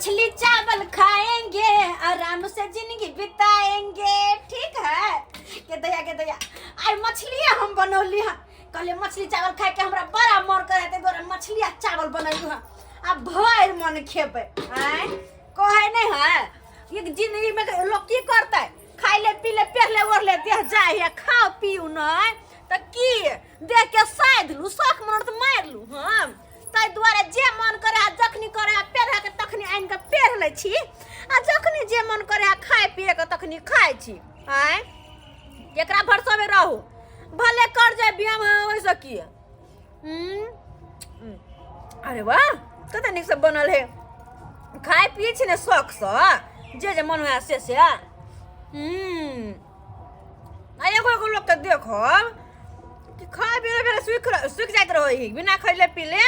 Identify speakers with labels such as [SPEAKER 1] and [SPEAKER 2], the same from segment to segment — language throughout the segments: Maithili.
[SPEAKER 1] मछली चावल खाएंगे, आराम से जिंदगी बिताएंगे। ठीक है के दैया, के दैया, आइ मछली हम बनौली हँ। कहलिए मछली चावल खाए के हमरा बड़ा मन करे, ताहि दुआरे मछली आ चावल बनैलू हँ। आ भरि मन खेबै। आँय, कहै नहि है, एक जिंदगी में लोग की करतै? खाइ ले, पी ले, पेर ले, ओढ़ ले, देह जाय है। खाओ पीऊ नहि तऽ की देह के साधि लू, शौख मन तऽ मारि लू हम। ताहि दुआरे जे मन करे आ जखनी करे आ पेरहे के तखनी आनि कऽ पेर लै छी, आ जखनी जे मन करे आ खाय पिए के तखनी खाइ छी। आँय, केकरा भरसमे रहू, भले कर जाय बियाह ओहिसँ की। अरे वाह, कते नीक से बनल है। खाय पिए छी ने शौकसँ, जे जे मन हुए से से। आ एगो एगो लोकके देखब कि खाय पीले बेर सुखि सुखि जाइत रहै है, बिना खैले पीले।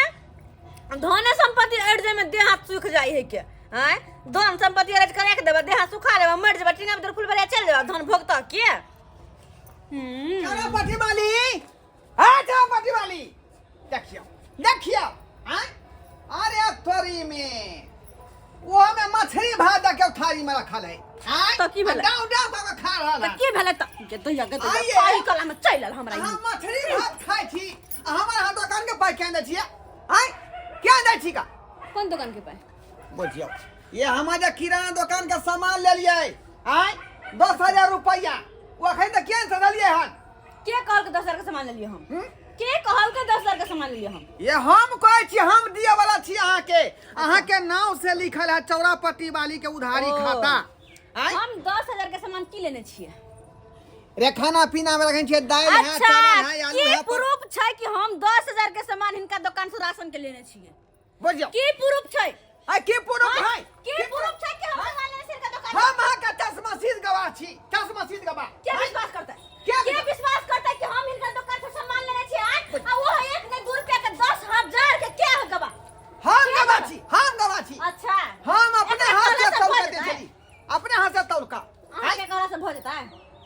[SPEAKER 1] धने सम्पत्ति अड़ि जाइमे देह हाथ सुखि जाइ है के। आँय, धन सम्पत्ति अरज करा के देबै, देह हाथ सुखा लेबै, मरि जेबै, टीना भीतर फूल भरिया चलि जेबै, धन भोगतह के?
[SPEAKER 2] चलो पटी वाली, हाँ चलो पटी वाली, देखियो देखियो। हाँ, अरे तोरी में वो में मछली भात दे के थाली में रखल है। हाँ,
[SPEAKER 1] तो की भेलै?
[SPEAKER 2] डाउ डाउ कऽ के खा रहल
[SPEAKER 1] तऽ
[SPEAKER 2] है।
[SPEAKER 1] की भेलै तऽ? गे दैया, गे दैया,
[SPEAKER 2] आइए।
[SPEAKER 1] पाही कला में चलि आयल हमरा ई।
[SPEAKER 2] अहाँ मछली भात खाइ छी आ हमर अहाँ दोकान के पाइ किया दै छियै? आँय, किया दै छी का?
[SPEAKER 1] कोन दोकान के पाइ?
[SPEAKER 2] बुझियौ, ये हमर जे किराना दोकान के सामान लेलियै, आँय, 10,000 रुपैआ, ओ अखन तऽ किया नहि सधलियै हन?
[SPEAKER 1] के कहल के 10,000 के सामान लेलियै हम?
[SPEAKER 2] हम्म?
[SPEAKER 1] के कहल के 10,000 के सामान लेलियै हम?
[SPEAKER 2] ये हम कहै छी, हम दिए वाला छी अहाँके। अहाँके नाव से लिखल है चौरापट्टी वाली के उधारी
[SPEAKER 1] ओ।
[SPEAKER 2] खाता। आँय?
[SPEAKER 1] हम 10,000 के सामान की लेने छियै?
[SPEAKER 2] रे खाना पीना में रखने छियै दालि है,
[SPEAKER 1] अच्छा,
[SPEAKER 2] चावल है, आलू
[SPEAKER 1] की
[SPEAKER 2] है,
[SPEAKER 1] प्रूफ छै कि हम 10,000 के सामान हिनका दोकान से राशन के लेने छियै?
[SPEAKER 2] बुझियौ।
[SPEAKER 1] की प्रूफ छै?
[SPEAKER 2] आ की प्रूफ
[SPEAKER 1] हाँ?
[SPEAKER 2] है?
[SPEAKER 1] की प्रूफ छै कि हम सामान लेने छियै हिनका दोकान से?
[SPEAKER 2] हम अहाँके चश्मा सीध गवाह छी, चश्मा सीध गवाह।
[SPEAKER 1] के विश्वास करतै?
[SPEAKER 2] के
[SPEAKER 1] के विश्वास करतै कि हम हिनका दोकान से सामान लेने छियै? आँय? आ वो है एक नहीं दू रुपया के 10,000 के क्या है गवाह?
[SPEAKER 2] हम
[SPEAKER 1] के
[SPEAKER 2] गवाह
[SPEAKER 1] गवाह?
[SPEAKER 2] छी, हम गवाह छी।
[SPEAKER 1] अच्छा,
[SPEAKER 2] हम अपने
[SPEAKER 1] एकरा
[SPEAKER 2] हाथ से
[SPEAKER 1] कहला से
[SPEAKER 2] तौल
[SPEAKER 1] भऽ
[SPEAKER 2] के
[SPEAKER 1] जेतै?
[SPEAKER 2] देखली, अपने हाथ से तौल का।
[SPEAKER 1] अहाँके कहला से भऽ जेतै?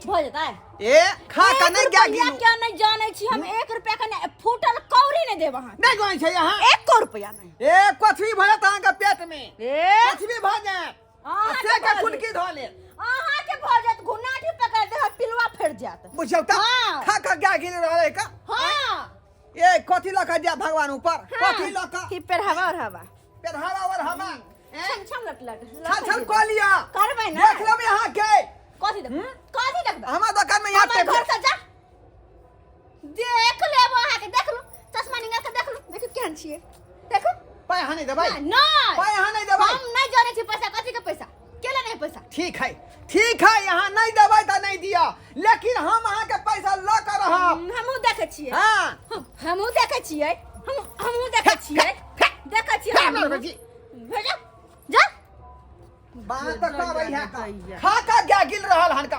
[SPEAKER 1] भऽ जेतै?
[SPEAKER 2] ए खा के
[SPEAKER 1] एक
[SPEAKER 2] नहीं गया
[SPEAKER 1] रुपया
[SPEAKER 2] गिनू।
[SPEAKER 1] क्या नहीं जानै छी हम, एक रुपया के नहीं, फूटल कौड़ी नहीं देब अहाँ।
[SPEAKER 2] नहीं जानै छै अहाँ।
[SPEAKER 1] एको रुपया नहीं।
[SPEAKER 2] ए कुछ भी भऽ जायत अहाँके पेट में।
[SPEAKER 1] ए
[SPEAKER 2] कुछ भी भऽ जायत।
[SPEAKER 1] अहाँके
[SPEAKER 2] से के
[SPEAKER 1] भऽ
[SPEAKER 2] फुटकी धऽ लेत।
[SPEAKER 1] अहाँके भऽ जायत, घुनाठी पकड़ देह पिलुआ फटि जायत।
[SPEAKER 2] बुझियौ तऽ।
[SPEAKER 1] हाँ।
[SPEAKER 2] खा के गया गिन रहल है का।
[SPEAKER 1] हाँ।
[SPEAKER 2] ए कथी लऽ कऽ जायब भगवान ऊपर?
[SPEAKER 1] हाँ।
[SPEAKER 2] कथी लऽ कऽ?
[SPEAKER 1] की पेरहवा और हवा।
[SPEAKER 2] पेरहवा और हवा।
[SPEAKER 1] छम छम लट लट।
[SPEAKER 2] छल छल कऽ लिअ।
[SPEAKER 1] करबै ना।
[SPEAKER 2] देख लेबै अहाँके।
[SPEAKER 1] कथी देखबै? कथी देखबै?
[SPEAKER 2] हमर दोकान में यहाँ
[SPEAKER 1] हमर घर से जा देख लेब अहाँके। देख लू, चश्मा निकाल के देख लू, देखू केहन छियै, देखू।
[SPEAKER 2] पाइ अहाँ नहि देबै?
[SPEAKER 1] नहि।
[SPEAKER 2] पाइ अहाँ नहि देबै?
[SPEAKER 1] हम नहि जानै छी पैसा कथी के पैसा, के लेने है पैसा?
[SPEAKER 2] ठीक है, ठीक है, अहाँ नहि देबै तऽ नहि दिअ, लेकिन हम अहाँके पैसा लऽ कऽ रहब।
[SPEAKER 1] हमहूँ देखै छियै।
[SPEAKER 2] हाँ।
[SPEAKER 1] हमहूँ देखै छियै, हमहूँ देखै छियै, देखै छियै
[SPEAKER 2] फेर
[SPEAKER 1] हमहूँ।
[SPEAKER 2] लड़बै छी।
[SPEAKER 1] भेजो जा।
[SPEAKER 2] बात तऽ करै है का। खा का गया गिल रहल हन का।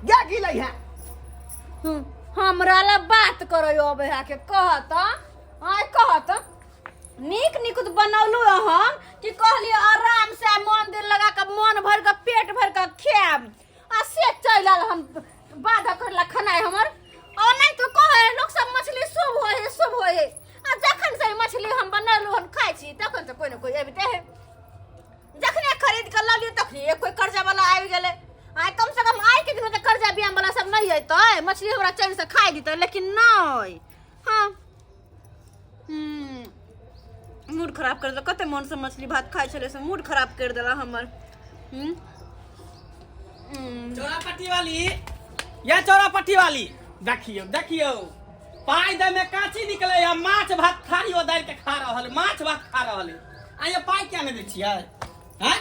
[SPEAKER 2] गया गिलै है।
[SPEAKER 1] हमरा ला बात करै अबै है के कहत, आय कहत नीक नीक बनौलू हम कि कहलियै आराम से मन दिल लगा के मन भर के पेट भर के खायब, आ से चलि आयल हम बाधा करला खेनाइ हमर। और नहीं तो कहे लोग सब मछली शुभ होय है, शुभ होय है, आ जखन से मछली हम बनौलू हन खाइ छी तखन से कोई ने कोई अबिते है। जखने खरीद के ललियै तखने कोई कर्जा वाला आबि गेलै। आइ कम से कम आइ के दिन तऽ कर्जा बियाम वाला सब नहीं अयतै, मछली हमरा चैन से खाइ दितै, लेकिन नहीं। हाँ, मूड खराब कर देलक। कते मन से मछली भात खाइ छलै से मूड खराब कर देलक हमर।
[SPEAKER 3] चौरापट्टी वाली, या चौरापट्टी वाली, देखियौ देखियौ, पाइ दै में काची निकले है, माछ भात थारी उदारि के खा रहल, माछ भात खा रहल है। आ ये पाइ किया नहि दै छियै? हैं?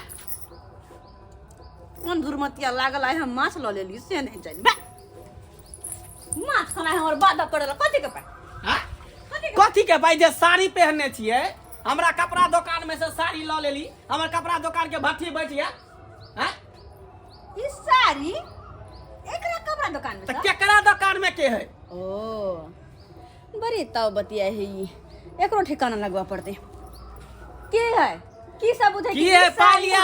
[SPEAKER 1] कोन धुरमतिया लागल आइ हम माछ लऽ लेली से नहि जानि। बे माछ खाना हमर बाधा करल कथी के पाइ?
[SPEAKER 3] हैं? कथी के पाइ? जे साड़ी पहनने छियै, हमरा कपड़ा दोकान में से साड़ी लऽ लेली, हमर कपड़ा दोकान के भट्ठी बैठ गेल। हैं?
[SPEAKER 1] ई साड़ी एकरा कपड़ा दोकान में
[SPEAKER 3] तऽ
[SPEAKER 1] से?
[SPEAKER 3] केकरा दोकान में के है?
[SPEAKER 1] ओ बड़ी ताव बतिया है ई, एकरो ठिकाना लगवा पड़ते। के है की सबूत है?
[SPEAKER 3] की है? पाइ लिया,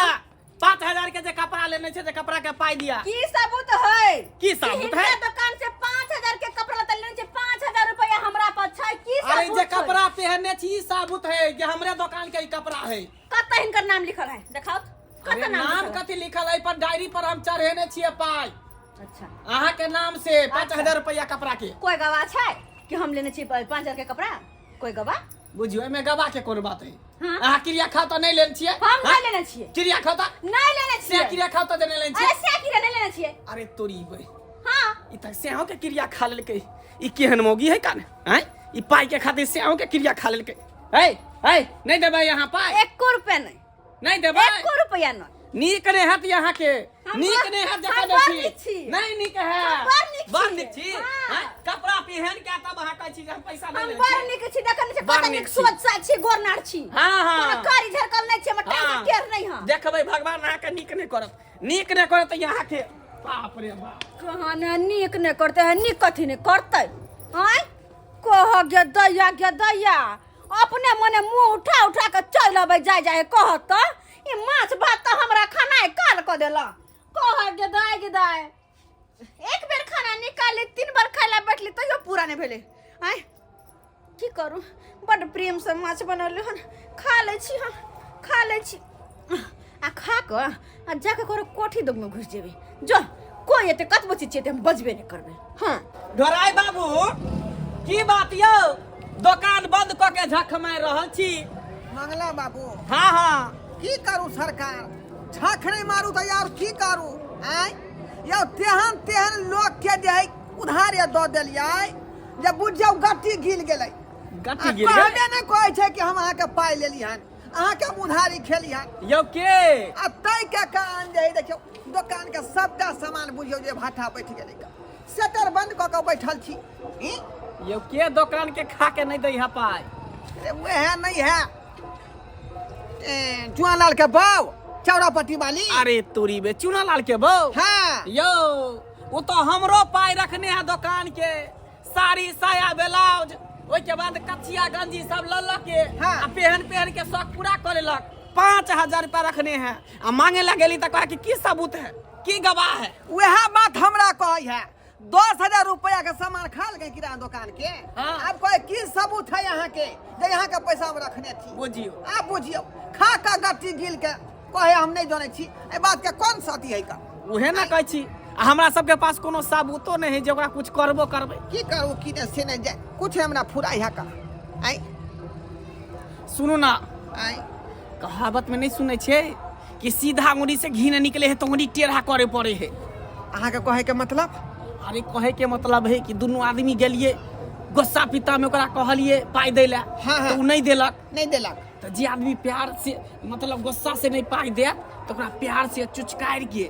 [SPEAKER 3] 5,000 के जे कपड़ा लेने छै, जे कपड़ा के पाइ दिया।
[SPEAKER 1] की सबूत है?
[SPEAKER 3] की सबूत है?
[SPEAKER 1] हिनका दुकान से 5,000 के कपड़ा लत्ता लेने छै, 5,000 रुपया हमरा पर छै की
[SPEAKER 3] अरे
[SPEAKER 1] सबूत
[SPEAKER 3] जे
[SPEAKER 1] छै?
[SPEAKER 3] कपड़ा पहनने छी ई साबुत है जे हमरे दुकान के ई कपड़ा है।
[SPEAKER 1] कतऽ हिनकर नाम लिखल है देखाओ।
[SPEAKER 3] अरे
[SPEAKER 1] कतऽ नाम
[SPEAKER 3] नाम
[SPEAKER 1] लिखल है?
[SPEAKER 3] कथी लिखल है पर डायरी पर हम चढ़ेने छियै पाई।
[SPEAKER 1] अच्छा।
[SPEAKER 3] अहाँ के नाम से 5000 रुपया कपड़ा के।
[SPEAKER 1] कोई गवाह छै कि हम लेने छी 5000 के कपड़ा? कोई गवाह?
[SPEAKER 3] बुझियो एहिमे गवाह के कोन बात है।
[SPEAKER 1] हाँ।
[SPEAKER 3] अहाँ क्रिया खाता नहीं लेने छियै?
[SPEAKER 1] हम
[SPEAKER 3] हाँ?
[SPEAKER 1] नहीं लेने छियै।
[SPEAKER 3] क्रिया खाता?
[SPEAKER 1] नहीं लेने
[SPEAKER 3] से
[SPEAKER 1] छियै।
[SPEAKER 3] क्रिया खाता जे नहीं लेने
[SPEAKER 1] अरे
[SPEAKER 3] छियै?
[SPEAKER 1] से क्रिया नहीं लेने छियै।
[SPEAKER 3] अरे तोरी बे।
[SPEAKER 1] हाँ।
[SPEAKER 3] ई त सेहो के क्रिया खा लेलकै। ई केहन मौगी है कान? हैं? ई पाई के खातिर सेहो के क्रिया खा लेलकै। है है नहीं देबै अहाँ पाई?
[SPEAKER 1] एको रुपया नहीं।
[SPEAKER 3] नहीं देबै?
[SPEAKER 1] एको रुपया नहीं।
[SPEAKER 3] नीक नहीं हत यहाँ के।
[SPEAKER 1] हम
[SPEAKER 3] नीक
[SPEAKER 1] बड़-
[SPEAKER 3] नहीं हत
[SPEAKER 1] हम
[SPEAKER 3] जखन
[SPEAKER 1] बड़
[SPEAKER 3] छी।
[SPEAKER 1] नीक छी।
[SPEAKER 3] नहीं नीक है।
[SPEAKER 1] हम बड़ नीक
[SPEAKER 3] बड़
[SPEAKER 1] छी।
[SPEAKER 3] नीक छी।
[SPEAKER 1] हाँ।
[SPEAKER 3] हैं? कपड़ा पहन के तब अहाँ कहै छी जे हम पैसा नहीं
[SPEAKER 1] हम
[SPEAKER 3] लेने
[SPEAKER 1] बड़
[SPEAKER 3] छी।
[SPEAKER 1] नीक छी, देखै नहि छी,
[SPEAKER 3] बड़
[SPEAKER 1] कते
[SPEAKER 3] नीक
[SPEAKER 1] नीक
[SPEAKER 3] छी।
[SPEAKER 1] सोच साच छी, गोरनार छी।
[SPEAKER 3] हाँ, हाँ।
[SPEAKER 1] कोनो कारी झरकल नहि छी, हमर टांग
[SPEAKER 3] हाँ।
[SPEAKER 1] टेढ़ नहि हँ।
[SPEAKER 3] देखबै भगवान अहाँके नीक नहीं करत। नीक नहीं करत यहाँ के। बाप रे बाप।
[SPEAKER 1] कहाँ ने नीक नहीं करते है, नीक कथी नहीं करते? आँय? कह गे दैया गे दैया, अपने मने मुंह उठा उठा के चलि अबै जाय जाय कहत त ई माछ भात त हमरा खानाय काल क देला। कह गे दाय गे दाय, एक बेर खाना निकाली 3 बार खाय ला बैठली तैयो पूरा नहीं भेलै। आँय की करू, बड प्रेम से माछ बनौली हन, खा लै छी हम, खा लै छी। आ खा कऽ आ जाके करो कोठी दोग में घुस जेबै। जो कोई एते कतबो चीज छै हम बजबे नहीं करबै। हाँ।
[SPEAKER 3] ढोराई बाबू की बात यौ, दोकान बंद कऽ के झख मारि रहल छी?
[SPEAKER 2] मंगला बाबू।
[SPEAKER 3] हाँ हाँ।
[SPEAKER 2] की करू सरकार, झख नहीं मारू तऽ यार की करू? आँय यौ तेहन तेहन लोक के जे है उधार दऽ देलियै जे बुझियौ गट्टी गिल गेलै।
[SPEAKER 3] गट्टी गिल गेलै?
[SPEAKER 2] कहबे नहि कहै छै कि हम अहाँके पाइ लेली हन, अहाँके हम उधारी खेली हन।
[SPEAKER 3] यौ के?
[SPEAKER 2] आ तै के कारण जे है देखियौ दोकान के सबटा सामान बुझियौ जे भाटा बैठ गेलै, शटर बंद कऽ के बैठल छी। ई?
[SPEAKER 3] यौ के दोकान के खा के नहीं दै है पाइ?
[SPEAKER 2] अरे वएह नहीं है चुनालाल के बाव चौरापट्टी वाली।
[SPEAKER 3] अरे तोरी बे चुनालाल के बाव?
[SPEAKER 2] हाँ।
[SPEAKER 3] यौ वो तो हमरो पाइ रखने है दोकान के, साड़ी साया ब्लाउज ओहिके बाद कचिया गंजी सब लऽ लऽ के।
[SPEAKER 2] हाँ।
[SPEAKER 3] आ पहन पहन के शौक पूरा कऽ लेलक। 5000 रुपया रखने है आ मांगे ला गेली तऽ कहे कि की सबूत है, की गवाह है?
[SPEAKER 2] वएह बात हमरा कहै है, 10,000 रुपया के सामान खा गए किराना दुकान के।
[SPEAKER 3] हाँ।
[SPEAKER 2] आब कहे की सबूत है यहाँ के जे यहाँ के पैसा हम रखने छी?
[SPEAKER 3] बुझियौ।
[SPEAKER 2] आब बुझियौ खा के गट्टी गिल के कहे हम नहीं जानै छी, एहि बात के कोन सती है का?
[SPEAKER 3] उहे ना कहै छी। आ हमरा सबके पास कोनो सबूतो नहीं है जे ओकरा कुछ करबो करबै।
[SPEAKER 2] की करू की नहीं से नहीं जाए, कुछ हमरा फुराई है का? आइ
[SPEAKER 3] सुनू ना,
[SPEAKER 2] आइ
[SPEAKER 3] कहावत में नहीं सुनै छियै कि सीधा उंगली से घी नहीं निकले है तो उंगली टेढ़ा करे पड़े है।
[SPEAKER 2] अहाँ के कहे के मतलब?
[SPEAKER 3] अरे कहे के मतलब है कि दुनू आदमी गेलिए गुस्सा पिता में ओकरा कहलिए पाई दै ला।
[SPEAKER 2] हाँ, हाँ।
[SPEAKER 3] तो उ नहीं देलक।
[SPEAKER 2] नहीं देलक।
[SPEAKER 3] तो जे आदमी प्यार से मतलब गुस्सा से नहीं पाई देत तो ओकरा प्यार से चुचकार के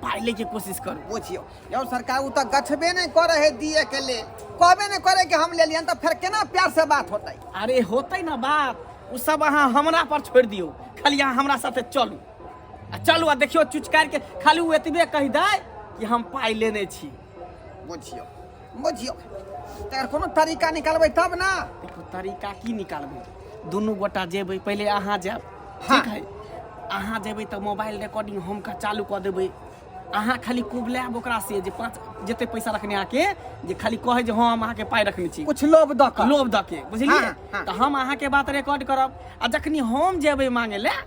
[SPEAKER 3] पाई ले के कोशिश करू।
[SPEAKER 2] बुझियौ यौ सरकार, उ तऽ गछबे नहीं करे है दिए के लेल, कहबे नहीं करे कि हम लेलियन, तऽ फेर केना प्यार से बात होतै?
[SPEAKER 3] अरे होतै ना बात, उ सब अहाँ हमरा पर छोड़ि दियौ, खाली अहाँ हमरा साथे चलू आ चलू आ देखियौ चुचकार के खाली उ एतबे कहि दै कि हम पाई लेने छी।
[SPEAKER 2] बुझियौ बुझियौ तकर कोनो तरीका निकालबै तब ना।
[SPEAKER 3] देखो तरीका की निकालबै, दुनू गोटा जेबै, पहिले अहाँ जायब।
[SPEAKER 2] हाँ।
[SPEAKER 3] ठीक है, अहाँ जेबै तऽ मोबाइल रिकॉर्डिंग हम का चालू कऽ देबै, अहाँ खाली कुबलायब ओकरा से जे पाँच जते पैसा रखने अहाँके, जे खाली कहै जे हँ हम अहाँके पाइ रखने छी,
[SPEAKER 2] कुछ लोभ दऽ कऽ।
[SPEAKER 3] लोभ दऽ के, बुझलियै?
[SPEAKER 2] हाँ, हाँ।
[SPEAKER 3] तऽ हम अहाँके बात रिकॉर्ड करब आ जखनी हम जेबै मांगे लए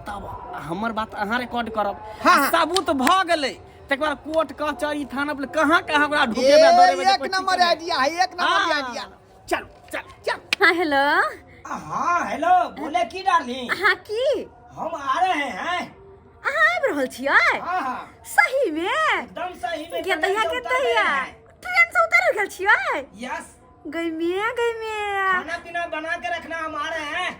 [SPEAKER 3] तब हमर बात अहाँ रिकॉर्ड करब।
[SPEAKER 2] हाँ,
[SPEAKER 3] आ
[SPEAKER 2] हाँ।
[SPEAKER 3] सबूत भऽ गेलै तकर बाद कोर्ट कचहरी थाना पर कहाँ कहाँ ओकरा ढुकेबै
[SPEAKER 2] ए,
[SPEAKER 3] दौड़ेबै जे
[SPEAKER 2] एक
[SPEAKER 3] कोइ
[SPEAKER 2] नंबर
[SPEAKER 3] ठीक नहि।
[SPEAKER 2] आइडिया है, एक नंबर
[SPEAKER 3] हाँ।
[SPEAKER 2] आइडिया।
[SPEAKER 3] चल चल
[SPEAKER 2] चल।
[SPEAKER 1] हाँ हेलो।
[SPEAKER 4] हाँ हेलो, बोले की डार्लिंग?
[SPEAKER 1] हाँ की?
[SPEAKER 4] हम आ रहे हैं।
[SPEAKER 1] अहाँ आबि रहल छियै?
[SPEAKER 4] हाँ हाँ।
[SPEAKER 1] सही में?
[SPEAKER 4] एकदम सही में।
[SPEAKER 1] गेतैया
[SPEAKER 4] ट्रेन से उतर गए
[SPEAKER 1] गेतैया
[SPEAKER 4] हैं।
[SPEAKER 1] ट्रेन से उतर गेल छियै?
[SPEAKER 4] यस।
[SPEAKER 1] गई में गई में।
[SPEAKER 4] खाना पीना बना के रखना, हम आ रहे हैं।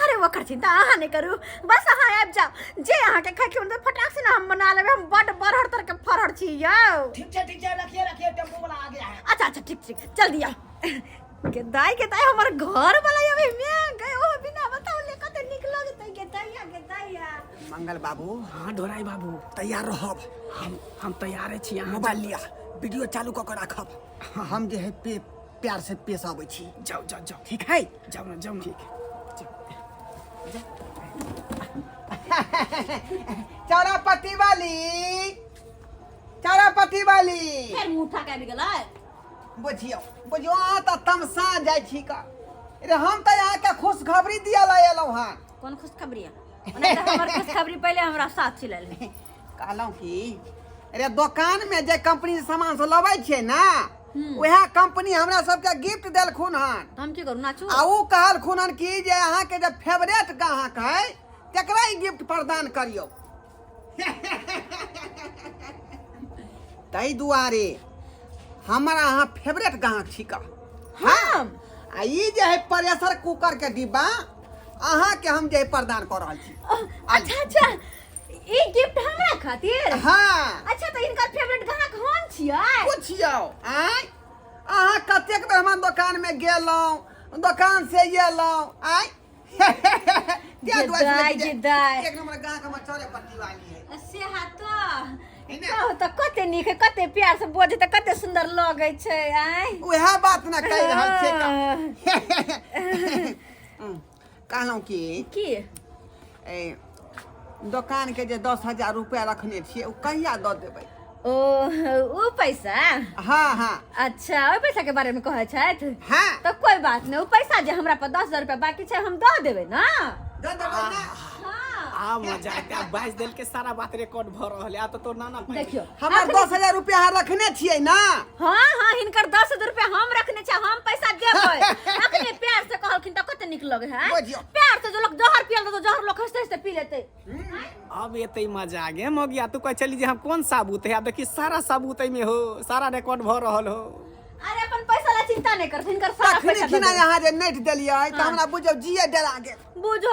[SPEAKER 1] अरे ओकर चिंता अहाँ नहीं करू, बस अहाँ आबि जाओ, जे अहाँ के खाय के मन फटाक से ना हम बना लेबै, हम बड बरहर तर के फरहर छी यौ।
[SPEAKER 4] ठीक छै ठीक छै, रखिए रखिए, टेम्पू वाला आ गया है।
[SPEAKER 1] अच्छा अच्छा ठीक ठीक, जल्दी आओ। के दाई के दाई हमर घर वाला अभी में गए, ओ बिना बताउले कते नीक लगतै। के दैया के दैया।
[SPEAKER 2] मंगल बाबू।
[SPEAKER 3] हाँ ढोराई बाबू।
[SPEAKER 2] तैयार रहब?
[SPEAKER 3] हम तैयारे छी। अहाँ
[SPEAKER 2] मोबाइल लिया, वीडियो चालू कऽ के राखब, हम जे है पे प्यार से पेश आबै छी।
[SPEAKER 3] जाओ जाओ जाओ।
[SPEAKER 2] ठीक है,
[SPEAKER 3] जाओ ना जाओ ना। ठीक।
[SPEAKER 2] चौरापट्टी वाली, चौरापट्टी वाली।
[SPEAKER 1] फेर मुंह उठा के आबि गेलै।
[SPEAKER 2] बुझियौ बुझियौ अहाँ तऽ तमसा जाइ छी का। रे हम तऽ अहाँके खुशखबरी दिअ लए एलहुँ हँ।
[SPEAKER 1] कोन खुशखबरी है? ओना तऽ हमर खुशखबरी पहिले हमरा साथ चिलल है।
[SPEAKER 2] कहलहुँ कि रे दोकान में जे कंपनी के सामान सब लबै छियै ने, वएह कंपनी हमरा सबके गिफ्ट देलखुन हन।
[SPEAKER 1] तऽ हम की करू, नाचू?
[SPEAKER 2] आ ओ कहलखुन हन कि जे अहाँके जे फेवरेट ग्राहक है तकरा ही गिफ्ट प्रदान करियौ। ताहि दुआरे हमर अहाँ फेवरेट ग्राहक छी का।
[SPEAKER 1] हाँ।
[SPEAKER 2] आ ई जे है प्रेशर कुकर के डिब्बा अहाँके हम जे है प्रदान कऽ रहल छी।
[SPEAKER 1] अच्छा अच्छा, ई गिफ्ट हमरा खातिर?
[SPEAKER 2] हाँ।
[SPEAKER 1] अच्छा, तऽ हिनकर फेवरेट ग्राहक हम छियै?
[SPEAKER 2] पुछियौ आँय, अहाँ कतेक बेर हमर दोकान में गेलहुँ, दोकान से एलहुँ आँय। ते दुआरे
[SPEAKER 1] दाइ
[SPEAKER 2] जे
[SPEAKER 1] गे दाइ।
[SPEAKER 2] एक नंबर ग्राहक हमर चौरे पट्टी वाली है।
[SPEAKER 1] से हा तो
[SPEAKER 2] है ने?
[SPEAKER 1] कहू तऽ कते नीक है, कते प्यार से बजै तऽ कते सुंदर लगै छै आँय।
[SPEAKER 2] उएह बात ने कहि रहल छियै का। कहलहुँ कि
[SPEAKER 1] की?
[SPEAKER 2] ए, दोकान के जे 10,000 रुपया रखने छियै ओ कहिया दऽ देबै?
[SPEAKER 1] ओ ओ पैसा?
[SPEAKER 2] हाँ हाँ।
[SPEAKER 1] अच्छा, ओहि पैसा के बारे में कहै छथि?
[SPEAKER 2] हाँ।
[SPEAKER 1] तऽ कोई बात नहीं, ओ पैसा जे हमरा पर 10,000 रुपया बाकी छै हम दऽ देबै ना।
[SPEAKER 2] दऽ देबै ना?
[SPEAKER 1] हाँ।
[SPEAKER 3] आ मजा आते, आब बाजि देल के सारा बात रिकॉर्ड भऽ रहल है। आ तो तोर नाना पाइ
[SPEAKER 1] देखियौ
[SPEAKER 2] हमर 10,000 रुपया अहाँ रखने छियै ना?
[SPEAKER 1] हाँ हाँ, हिनकर 10,000 रुपया हम रखने छियै, हम पैसा देबै। अखने प्यार से कहलखिन तऽ कते नीक लगे है।
[SPEAKER 2] बुझियौ।
[SPEAKER 1] प्यार से जो लोग जहर पियल तऽ जहर लोग हंसते हंसते पी लेतै।
[SPEAKER 3] अब एते मजा गे मगिया, तू कहै छली जे हम कोन साबुत है, आब देखी सारा साबुत एहिमे हो, सारा रिकॉर्ड भऽ रहल हो।
[SPEAKER 1] अरे अपन पैसा ला चिंता नहीं कर, हिनकर सारा
[SPEAKER 2] तखने
[SPEAKER 1] पैसा दऽ
[SPEAKER 2] खिना
[SPEAKER 1] देबै।
[SPEAKER 2] यहाँ जे नेट देलियै तऽ हमरा बुझियौ जिए डरा गेल।
[SPEAKER 1] बुझो,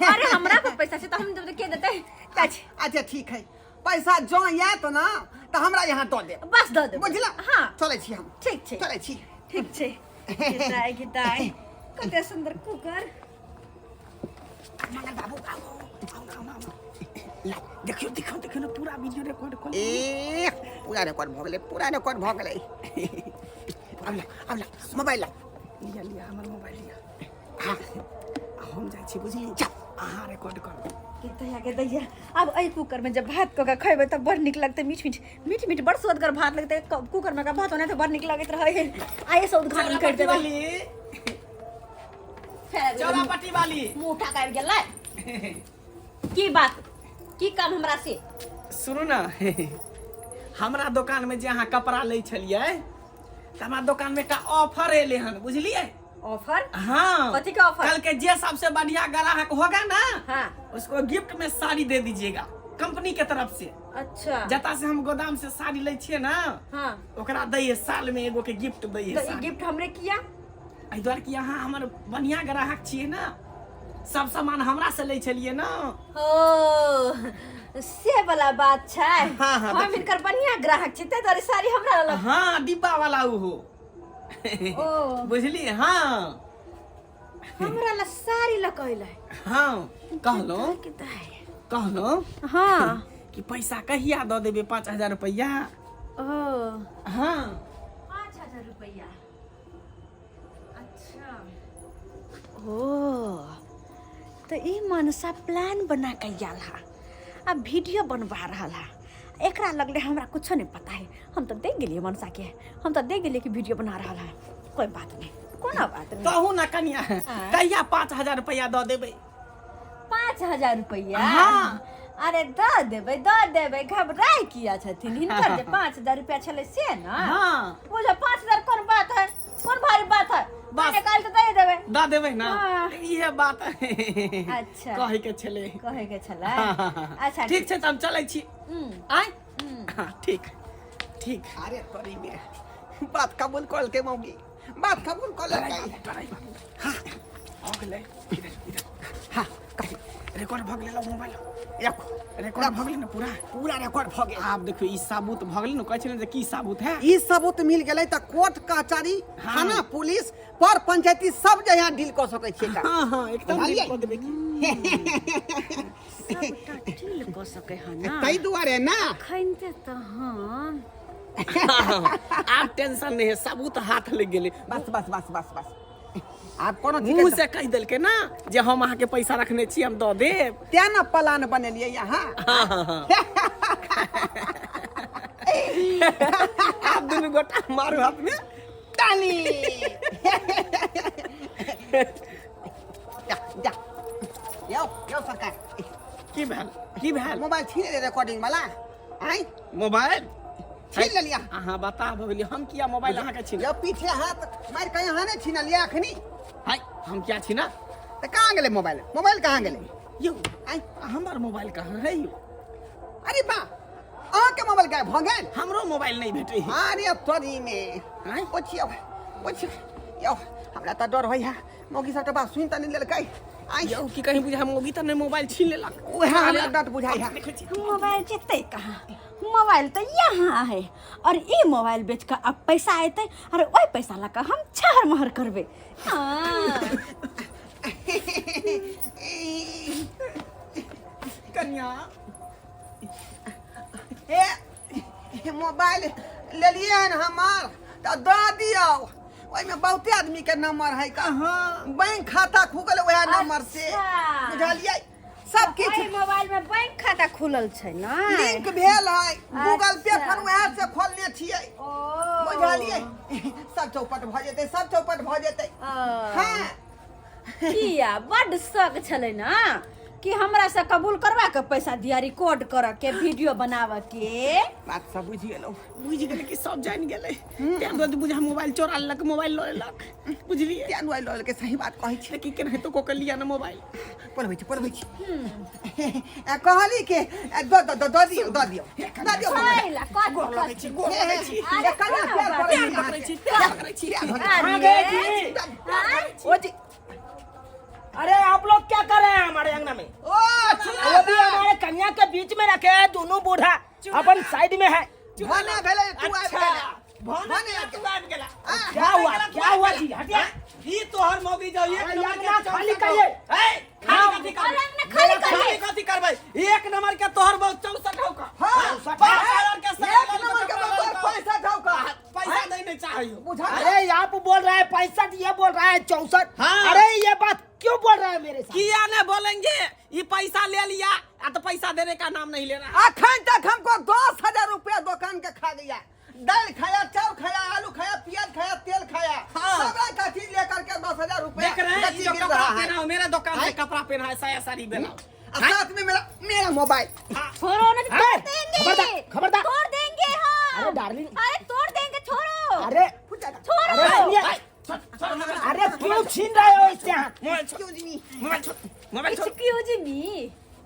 [SPEAKER 1] अरे हमरा पर पैसा छै तऽ हम देबै तऽ के देतै? काज।
[SPEAKER 2] अच्छा ठीक है, पैसा जँ आयत ना तऽ हमरा यहाँ दऽ देब।
[SPEAKER 1] बस दऽ देबै।
[SPEAKER 2] बुझला?
[SPEAKER 1] हाँ।
[SPEAKER 2] चलै छी हम।
[SPEAKER 1] ठीक छै।
[SPEAKER 2] चलै छी।
[SPEAKER 1] ठीक छै। गिदाइ गिदाइ, कते सुंदर कुकर।
[SPEAKER 3] मंगल बाबू आउ आउ आउ आउ आउ। ला, देखियौ देखियौ देखियौ ने, पूरा वीडियो रिकॉर्ड कऽ लियौ।
[SPEAKER 2] ए पूरा रिकॉर्ड भऽ गेलै, पूरा रिकॉर्ड भऽ गेलै। आब ला, आब ला मोबाइल ला।
[SPEAKER 3] लिअ लिअ हमर मोबाइल लिअ।
[SPEAKER 2] हाँ।
[SPEAKER 3] हम जाइ छी बुझलियै, अहाँ रिकॉर्ड करू।
[SPEAKER 1] के दैया के दैया, आब एहि कुकर में जब भात कऽ के खैबै तऽ बड़ नीक लगतै। मीठ मीठ मीठ मीठ बड़ सुअदगर भात लगतै। कुकर में का भात बना तऽ बड़ नीक लगैत रहै। आइए से उद्घाटन कर देबै।
[SPEAKER 3] वाली चौरा पट्टी वाली
[SPEAKER 1] मुँह उठा के आबि गेलै। की बात, की काम हमरा से?
[SPEAKER 3] सुनू ने, हमरा दोकान में जे अहाँ कपड़ा लै छलियै तऽ हमरा दोकान में एकटा ऑफर एलै हन, बुझलियै?
[SPEAKER 1] ऑफर?
[SPEAKER 3] हाँ।
[SPEAKER 1] कथी के ऑफर?
[SPEAKER 3] कल के जे सबसे बढ़िया ग्राहक होगा ना,
[SPEAKER 1] हाँ,
[SPEAKER 3] उसको गिफ्ट में साड़ी दे दीजिएगा कंपनी के तरफ से।
[SPEAKER 1] अच्छा।
[SPEAKER 3] जता से हम गोदाम से साड़ी लै छियै ना,
[SPEAKER 1] हाँ,
[SPEAKER 3] ओकरा दै है साल में एगो के गिफ्ट दै है
[SPEAKER 1] तऽ ई
[SPEAKER 3] साड़ी।
[SPEAKER 1] गिफ्ट हमरे किया?
[SPEAKER 3] एहि दुआरे कि अहाँ हमर बढ़िया ग्राहक छियै ना, सब सामान हमरा से लै छलियै ना।
[SPEAKER 1] ओ से वाला बात छै।
[SPEAKER 3] हाँ, हाँ,
[SPEAKER 1] हम
[SPEAKER 3] देखियौ।
[SPEAKER 1] हिनकर बढ़िया ग्राहक छी ताहि दुआरे साड़ी हमरा लग।
[SPEAKER 3] हाँ, डिब्बा वाला उहो।
[SPEAKER 1] ओ।
[SPEAKER 3] बुझलियै? हाँ।
[SPEAKER 1] हमरा ला साड़ी लऽ कऽ अयलै?
[SPEAKER 3] हाँ, कहलहुँ कहलहुँ
[SPEAKER 1] हाँ
[SPEAKER 3] कि पैसा कहिया दऽ देबै 5,000 रुपैआ?
[SPEAKER 1] ओ
[SPEAKER 3] हाँ,
[SPEAKER 1] 5,000 रुपैआ। अच्छा, ओ तऽ ई मनसा प्लान बना के आयल हा, आ वीडियो बनवा रहल हा। एकरा लगले हमरा कुछो नहीं पता है। हम तऽ देख गेलियै मनसा के, हम तऽ देख गेलियै कि वीडियो बना रहल है। कोई बात नहीं, कोनो बात नहीं।
[SPEAKER 3] कहू ना कनिया, कहिया 5,000 रुपैआ दऽ देबै?
[SPEAKER 1] 5,000 रुपैआ?
[SPEAKER 3] हाँ।
[SPEAKER 1] अरे दऽ देबै दऽ देबै, घबराय किया छथिन? हिनकर जे 5,000 रुपैआ छलै से ना?
[SPEAKER 3] हाँ।
[SPEAKER 1] ओ जे 5,000 कोन बात है, कोन भारी बात है?
[SPEAKER 3] बस।
[SPEAKER 1] निकाल के दे देबै।
[SPEAKER 3] दऽ देबै ना?
[SPEAKER 1] हाँ।
[SPEAKER 3] इहे बात
[SPEAKER 1] अच्छा।
[SPEAKER 3] कहै के छलै।
[SPEAKER 1] कहै के छलै।
[SPEAKER 3] हाँ, हाँ, हाँ।
[SPEAKER 1] अच्छा
[SPEAKER 3] ठीक छै, तऽ हम चलै छी। आय। हाँ, ठीक ठीक।
[SPEAKER 2] अरे तोरी में बात कबूल कऽ लेलकै मौगी, बात कबूल कऽ लेलकै।
[SPEAKER 3] डराइ बाबू। हाँ, भऽ गेलै। इधर इधर।
[SPEAKER 2] हाँ कही।
[SPEAKER 3] रिकॉर्ड भऽ गेलै, लाउ मोबाइल।
[SPEAKER 2] रखो।
[SPEAKER 3] रिकॉर्ड भऽ गेलै ने पूरा?
[SPEAKER 2] पूरा रिकॉर्ड भऽ गेल।
[SPEAKER 3] आब देखियौ, ई साबुत भऽ गेलै ने, कहै छलै जे की साबुत है।
[SPEAKER 2] ई सबूत मिल गेलै तऽ कोर्ट कचहरी
[SPEAKER 3] हाँ।
[SPEAKER 2] थाना पुलिस पर पंचायती सब जे यहाँ डील कऽ सकै छियै का।
[SPEAKER 3] हाँ हाँ, एकदम
[SPEAKER 2] बुझलियै?
[SPEAKER 3] कऽ देबै की।
[SPEAKER 1] सबटा डील कऽ सकै हन ना।
[SPEAKER 2] ताहि दुआरे ना।
[SPEAKER 1] अखन ते तऽ हम
[SPEAKER 3] आब टेंशन नहीं है, सबूत हाथ लग गेलै।
[SPEAKER 2] बस बस बस बस बस, आब कोनो चीज
[SPEAKER 3] मुँह से कहि देलकै ना जे हम अहाँके पैसा रखने छी, हम दऽ देब।
[SPEAKER 2] तें ने प्लान बनेलियै यहाँ।
[SPEAKER 3] हाँ हाँ हाँ, आब दुनू गोटा मारू हाथ में।
[SPEAKER 2] डाली। जा जा, यौ यौ सरकार।
[SPEAKER 3] की भेल, की भेल?
[SPEAKER 2] मोबाइल छीन ले रिकॉर्डिंग वाला। आय
[SPEAKER 3] मोबाइल
[SPEAKER 2] छीन लेलिया।
[SPEAKER 3] अहाँ बता भऽ गेलियै, हम किया मोबाइल अहाँके छीन?
[SPEAKER 2] यौ पीछे हाथ मारि कऽ अहाँ नहि छीनलियै अखनी?
[SPEAKER 3] हाय, हम किया छीना?
[SPEAKER 2] तऽ कहाँ गेलै मोबाइल? मोबाइल कहाँ गेलै?
[SPEAKER 3] यौ
[SPEAKER 2] आय
[SPEAKER 3] हमर मोबाइल कहाँ है यौ?
[SPEAKER 2] अरे बा, अहाँके मोबाइल गायब भऽ गेल?
[SPEAKER 3] हमरो मोबाइल नहि भेटै है।
[SPEAKER 2] अरे तोरी में।
[SPEAKER 3] आँय?
[SPEAKER 2] ओछियौ ओछियौ यौ, हमरा तऽ डर होइया मौगी सबके बात सुनि तऽ नहि लेलकै। आइ
[SPEAKER 3] यौ की कहीं बुझा मौगी तऽ नहि मोबाइल छीन लेलक?
[SPEAKER 2] उएह हमरा डर बुझाइ है।
[SPEAKER 3] देखै छी।
[SPEAKER 1] मोबाइल जेतै कहाँ? मोबाइल तऽ यहाँ है और ई मोबाइल बेच कऽ अब पैसा एतै और ओहि पैसा लऽ कऽ हम छहर महर करबै। हाँ।
[SPEAKER 3] कन्या
[SPEAKER 2] ए मोबाइल लेलियै हन हमर तऽ दऽ दियौ, ओहिमे बहुते आदमी के नंबर है, कहाँ बैंक खाता खुगल वएह नंबर से।
[SPEAKER 1] अच्छा।
[SPEAKER 2] बुझलियै सब किछु।
[SPEAKER 1] ओहि मोबाइल में बैंक खाता खुलल छै ना?
[SPEAKER 2] लिंक भेल है गूगल पे।
[SPEAKER 1] अच्छा।
[SPEAKER 2] फोन वएह से खोलने छियै।
[SPEAKER 1] ओ
[SPEAKER 2] बुझलियै, सब चौपट भऽ जेतै, सब चौपट भऽ जेतै।
[SPEAKER 1] ओ।
[SPEAKER 2] हाँ।
[SPEAKER 1] किया बड्ड शौक छलै ना कि हमरा से कबूल करवा के पैसा दिया रिकॉर्ड करऽ के, वीडियो बनाबऽ के?
[SPEAKER 2] बात सब बुझि गेलहुँ।
[SPEAKER 3] बुझि गेलै कि सब जानि गेलै, तें दुआरे बुझा मोबाइल चोरा लेलक, मोबाइल लऽ लेलक, बुझलियै?
[SPEAKER 2] तें मोबाइल लऽ लेलकै, सही बात कहै छी।
[SPEAKER 3] लेकिन केनाहितो कऽ के लिअ ने मोबाइल।
[SPEAKER 2] पढ़बै छी, पढ़बै छी। ए, कहली के ए, दऽ दऽ दऽ दऽ दियौ, दऽ दियौ, दऽ दियौ मोबाइल।
[SPEAKER 1] कैला कथी?
[SPEAKER 3] गोर लगै छी, गोर लगै छी।
[SPEAKER 1] अरे
[SPEAKER 2] ए, कन्या,
[SPEAKER 1] कोनो
[SPEAKER 2] प्यार
[SPEAKER 1] बात
[SPEAKER 2] करै
[SPEAKER 3] प्यार
[SPEAKER 2] छी
[SPEAKER 3] पकड़ै छी,
[SPEAKER 2] अहाँके।
[SPEAKER 3] प्यार पकड़ै छी।
[SPEAKER 1] अरे,
[SPEAKER 4] गए जी।
[SPEAKER 1] हाँ?
[SPEAKER 4] ओ जी, अरे आप लोग क्या कर रहे हैं हमारे अंगना में?
[SPEAKER 2] ओ
[SPEAKER 4] वो भी हमारे कन्या के बीच में रखे हैं, दोनों बूढ़ा अपन साइड में है।
[SPEAKER 2] भने भेलै तू आबि
[SPEAKER 3] अच्छा
[SPEAKER 2] गेलै।
[SPEAKER 3] भने
[SPEAKER 2] भने
[SPEAKER 3] तू आबि गेला।
[SPEAKER 2] आ,
[SPEAKER 4] क्या हुआ, क्या हुआ जी? हटिया।
[SPEAKER 3] ई तोहर मौगी जो एक
[SPEAKER 4] अरे
[SPEAKER 3] नंबर के
[SPEAKER 4] अंगना खाली
[SPEAKER 3] 64
[SPEAKER 4] करिए।
[SPEAKER 3] ए, खाली कथी करबै?
[SPEAKER 1] अरे अंगना खाली करिए।
[SPEAKER 3] खाली कथी करबै? एक नंबर के तोहर बहु 64 हौ का।
[SPEAKER 2] हाँ,
[SPEAKER 3] 5000 के
[SPEAKER 2] एक
[SPEAKER 3] सामान
[SPEAKER 2] नंबर के
[SPEAKER 3] कपड़ा
[SPEAKER 2] तोहर
[SPEAKER 3] लऽ कऽ।
[SPEAKER 2] पैसा जाऊ का।
[SPEAKER 3] पैसा नहीं नहीं चाहिए।
[SPEAKER 2] बुझा।
[SPEAKER 4] अरे आप बोल रहा है 65, ये बोल रहा है 64।
[SPEAKER 3] हाँ।
[SPEAKER 4] अरे ये बात क्यों बोल रहा है मेरे साथ?
[SPEAKER 3] किया नहीं बोलेंगे? ये पैसा ले लिया आ तो पैसा देने का नाम नहीं ले रहा।
[SPEAKER 2] अखन तक हमको 10,000 रुपया दुकान के खा गया, दाल खाया, चावल खाया, आलू खाया, प्याज खाया, तेल खाया।
[SPEAKER 3] हाँ।
[SPEAKER 2] सब रंग का चीज लेकर के 10,000 रुपया
[SPEAKER 3] देख रहे हैं,
[SPEAKER 2] गच्ची
[SPEAKER 3] ये जो
[SPEAKER 2] गिर
[SPEAKER 3] कपड़ा
[SPEAKER 2] रहा है।
[SPEAKER 3] पहना हो, मेरा दुकान से
[SPEAKER 2] हाँ।
[SPEAKER 3] कपड़ा पहना है, साया साड़ी पहना।
[SPEAKER 2] और साथ में मेरा मेरा मोबाइल।
[SPEAKER 1] छोड़ो ना,
[SPEAKER 4] अरे,
[SPEAKER 1] तोड़ देंगे।
[SPEAKER 4] खबरदार, खबरदार।
[SPEAKER 1] तोड़ देंगे हम।
[SPEAKER 4] अरे डार्लिंग।
[SPEAKER 1] अरे तोड़ देंगे, छोड़ो।
[SPEAKER 4] अरे
[SPEAKER 1] छोड़ो।
[SPEAKER 4] अरे सुनिए, अरे क्यों छीन रहे हो इससे हाथ?
[SPEAKER 3] मोबाइल छोड़,
[SPEAKER 2] Excuse me.
[SPEAKER 3] Mobile छोड़, मोबाइल छोड़।
[SPEAKER 1] Excuse me,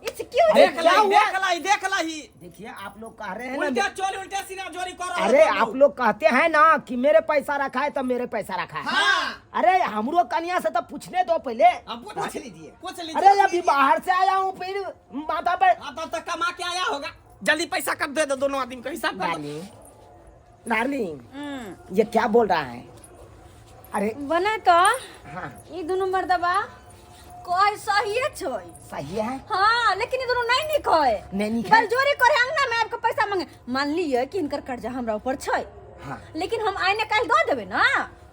[SPEAKER 1] excuse.
[SPEAKER 4] अरे
[SPEAKER 3] देख
[SPEAKER 4] क्या
[SPEAKER 3] लाई,
[SPEAKER 4] हुआ?
[SPEAKER 3] देख लाई, देख लाई।
[SPEAKER 4] देखिए आप लोग कह रहे हैं ना
[SPEAKER 3] उल्टा चोरी, उल्टा सीना चोरी कर रहा हो
[SPEAKER 4] अरे
[SPEAKER 3] तुम
[SPEAKER 4] आप लोग कहते हैं ना कि मेरे पैसा रखा है तो मेरे पैसा रखा है।
[SPEAKER 3] हाँ।
[SPEAKER 4] अरे हमरो कन्या से तो पूछने दो पहले।
[SPEAKER 3] अब पूछ
[SPEAKER 2] पूछ लीजिए।
[SPEAKER 3] पूछ लीजिए।
[SPEAKER 4] अरे अभी बाहर से आया हूँ, फिर माथा पर।
[SPEAKER 3] हाँ, तब तक कमा के आया होगा, जल्दी पैसा कब दे दो, दोनों आदमी का हिसाब कर दो।
[SPEAKER 4] डार्लिंग, डार्लिंग, ये क्या बोल रहा है? अरे
[SPEAKER 1] बना तो
[SPEAKER 4] हाँ।
[SPEAKER 1] ई दुनू मर्दबा कोई सही छै।
[SPEAKER 4] सही है।
[SPEAKER 1] हाँ, लेकिन ई दुनू नहीं निक है।
[SPEAKER 4] नहीं नीक है।
[SPEAKER 1] बलजोरी करे अंगना में आबि के पैसा मांगे। मान लिय कि इनकर कर्जा हमरा ऊपर छै।
[SPEAKER 4] हाँ।
[SPEAKER 1] लेकिन हम आइने काल्हि दऽ देबै ना।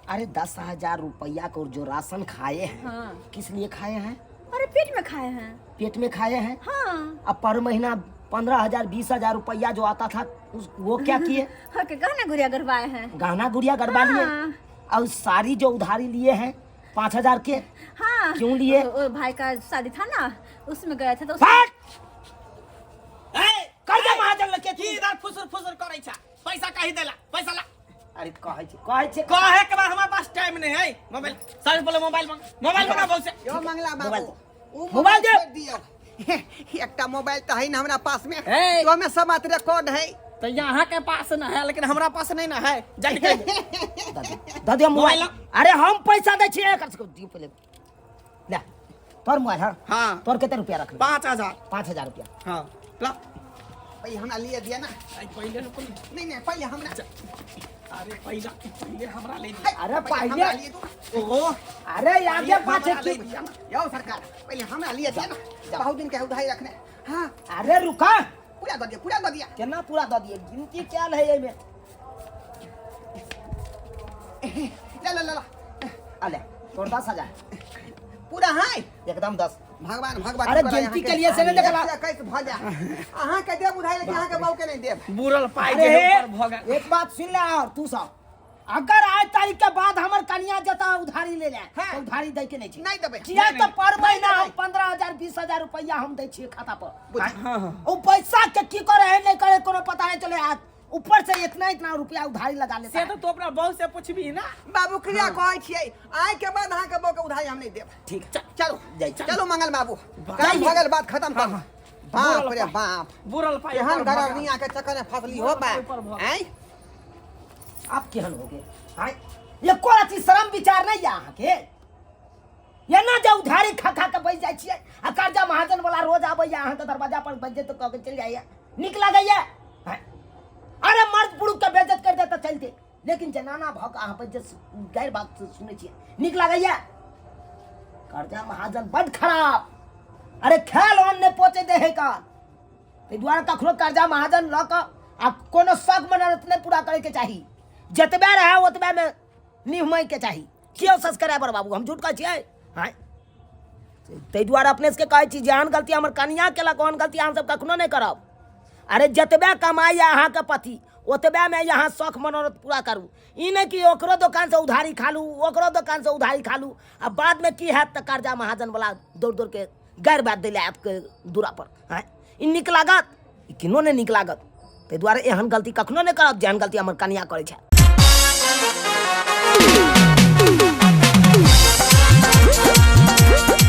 [SPEAKER 4] अरे 10,000 रुपया को जो राशन खाए हैं,
[SPEAKER 1] हाँ।
[SPEAKER 4] किस लिए खाए हैं?
[SPEAKER 1] अरे पेट में खाए हैं।
[SPEAKER 4] पेट में खाए हैं।
[SPEAKER 1] हाँ।
[SPEAKER 4] अब पर महीना 15,000 20,000 रुपया जो आता था उस वो क्या किए?
[SPEAKER 1] हाँ, के गहना गुड़िया गरबाए हैं।
[SPEAKER 4] गहना गुड़िया गड़बा लिए।
[SPEAKER 1] हाँ।
[SPEAKER 4] और साड़ी जो उधारी लिए हैं 5,000 के,
[SPEAKER 1] हाँ।
[SPEAKER 4] क्यों लिए?
[SPEAKER 1] ओ भाई का शादी था ना, उसमें गया था तो
[SPEAKER 4] फट!
[SPEAKER 3] ए,
[SPEAKER 4] कर्जा महाजन लगे
[SPEAKER 3] की इधर फुसुर फुसुर करै छा? पैसा कही देला, पैसा ला।
[SPEAKER 4] अरे कहै छी, कहै छी।
[SPEAKER 3] कहे के बाद हमारे पास टाइम नहीं है। मोबाइल सर बोलो, मोबाइल मांग, मोबाइल मंगा बहुत से।
[SPEAKER 2] यो मंगला बाबू,
[SPEAKER 4] मोबाइल।
[SPEAKER 2] उ
[SPEAKER 4] मोबाइल दे।
[SPEAKER 2] छोड़ दियौ। एकटा मोबाइल तऽ है ना हमरा पास में।
[SPEAKER 3] ए।
[SPEAKER 2] ओहिमे सब बात रिकॉर्ड है।
[SPEAKER 3] तो यहाँ के पास न है, लेकिन हमरा पास नहीं ना है, जाके कह दे।
[SPEAKER 4] दऽ दियौ मोबाइल।
[SPEAKER 3] मोबाइल।
[SPEAKER 4] अरे हम पैसा दै छियै एकर सबके, दियौ पहिले। ले तोर मोबाइल। हाँ।
[SPEAKER 3] हाँ।
[SPEAKER 4] तोर कते रुपया रखले?
[SPEAKER 3] 5,000।
[SPEAKER 4] 5,000 रुपया।
[SPEAKER 3] हाँ, ला।
[SPEAKER 2] पहिले हमरा लिए दिया ना।
[SPEAKER 3] आई पहिले रुको।
[SPEAKER 2] नहीं नहीं, पहिले हमरा।
[SPEAKER 3] अरे पहिले पहिले हमरा ले दिया।
[SPEAKER 4] अरे
[SPEAKER 2] पहिले हमरा
[SPEAKER 4] पहिले
[SPEAKER 2] लिए दू।
[SPEAKER 3] ओहो।
[SPEAKER 4] अरे आगे पाछे
[SPEAKER 3] हमरा ले
[SPEAKER 4] की
[SPEAKER 3] दिया ना।
[SPEAKER 2] यौ सरकार, पहिले हमरा लिए दिया ना, बहुत दिन के उधारी रखने। हाँ।
[SPEAKER 4] अरे रुका,
[SPEAKER 2] पूरा दऽ दिया, पूरा दऽ दिया।
[SPEAKER 4] केना पूरा दऽ दिए? गिनती क्या है एहिमे?
[SPEAKER 2] ला ला ला ला।
[SPEAKER 4] अले तोर 10,000
[SPEAKER 2] पूरा है।
[SPEAKER 4] एकदम 10।
[SPEAKER 2] भगवान भगवान
[SPEAKER 4] अरे
[SPEAKER 2] शुक्र
[SPEAKER 4] गिनती
[SPEAKER 2] अहाँके।
[SPEAKER 4] के लिए से नहीं देखला।
[SPEAKER 2] 21 भऽ जाए, अहाँके देब उधारी, लेकिन अहाँके बहू के नहीं देब।
[SPEAKER 3] बुरल पाइ
[SPEAKER 4] अरे
[SPEAKER 3] जे ऊपर भऽ गेल।
[SPEAKER 4] एक बात सुन ले, और तू सब अगर आज तारीख के बाद हमर कनिया जता उधारी ले ले,
[SPEAKER 2] हाँ।
[SPEAKER 4] तो उधारी दै के नहीं छै।
[SPEAKER 2] नहीं देबै।
[SPEAKER 4] किया
[SPEAKER 2] नहीं,
[SPEAKER 4] तऽ
[SPEAKER 2] नहीं।
[SPEAKER 4] पर महीना
[SPEAKER 2] नहीं
[SPEAKER 4] हम
[SPEAKER 2] देबै।
[SPEAKER 4] 15,000 20,000 रुपया हम दै छियै खाता पर।
[SPEAKER 2] बुझ-
[SPEAKER 3] हाँ, हाँ।
[SPEAKER 4] ओ पैसा के की करे है नहीं करे कोनो पता नहीं चले, आज ऊपर से इतना इतना रुपया उधारी लगा लेता
[SPEAKER 3] से
[SPEAKER 4] है।
[SPEAKER 3] तो तू अपना बहू से पूछबी ना।
[SPEAKER 2] बाबू क्रिया कहै छियै, आइ के बाद अहाँके बहू के उधारी हम नहीं देब।
[SPEAKER 4] ठीक।
[SPEAKER 2] चलू।
[SPEAKER 4] जाइ छी।
[SPEAKER 2] चलू मंगल बाबू,
[SPEAKER 4] जाइए।
[SPEAKER 2] काम भऽ गेल, बात खत्म कर। बाप रे बाप,
[SPEAKER 3] बुरल पाई
[SPEAKER 2] एहन
[SPEAKER 3] ऊपर भऽ गेल।
[SPEAKER 2] गरनिया के चक्कर में फसली हो बा।
[SPEAKER 3] ऊपर भऽ गेल।
[SPEAKER 2] आँय?
[SPEAKER 4] आप केहन हो गए? आँय? एको अथी शरम विचार नहीं या अहाँके? एना जे उधारी खा खा के बैस जाइ छियै आ कर्जा महाजन वाला रोज आबैया अहाँके दरवाजा पर, बैस तऽ कऽ के चलि जाइया, नीक लगैया? आँय? अरे मर्द पुरुष के बेइज्जत कर दे तऽ चलते, लेकिन जनाना भऽ कऽ अहाँ बेइज्जत गैर बात सुनै छियै, नीक लगैया? कर्जा महाजन बड खराब। अरे खेल ऑन नहि पहुँचे दे है का, ताहि दुआरे कखनो कर्जा महाजन लऽ कऽ आ कोनो शौक मनोरथ नहि पूरा करैके चाही। जतबे रहए ओतबेमे निभमैके चाही। केओ सब्सक्राइबर बाबू, हम झूठ कहै छियै? आँय, ताहि दुआरे अपने सबके कहै छी, जेहन गलती हमर कनिया केलक ओहन गलती अहाँ सब कखनो नहि करब। अरे जतबे कमाइए अहाँके पति ओतबेमे अहाँ शौक मनोरथ पूरा करू। ई नहि कि ओकरो दोकानसँ उधारी खा लू, ओकरो दोकानसँ उधारी खा लू, आ बादमे की हैत तऽ कर्जा महाजनवला दौड़ दौड़के गारि बात दै लए आयत के दूरा पर। आँय, ई नीक लागत? ई किनो नहि नीक लागत। ताहि दुआरे एहन गलती कखनो नहि करब जेहन गलती हमर कनिया करै छै।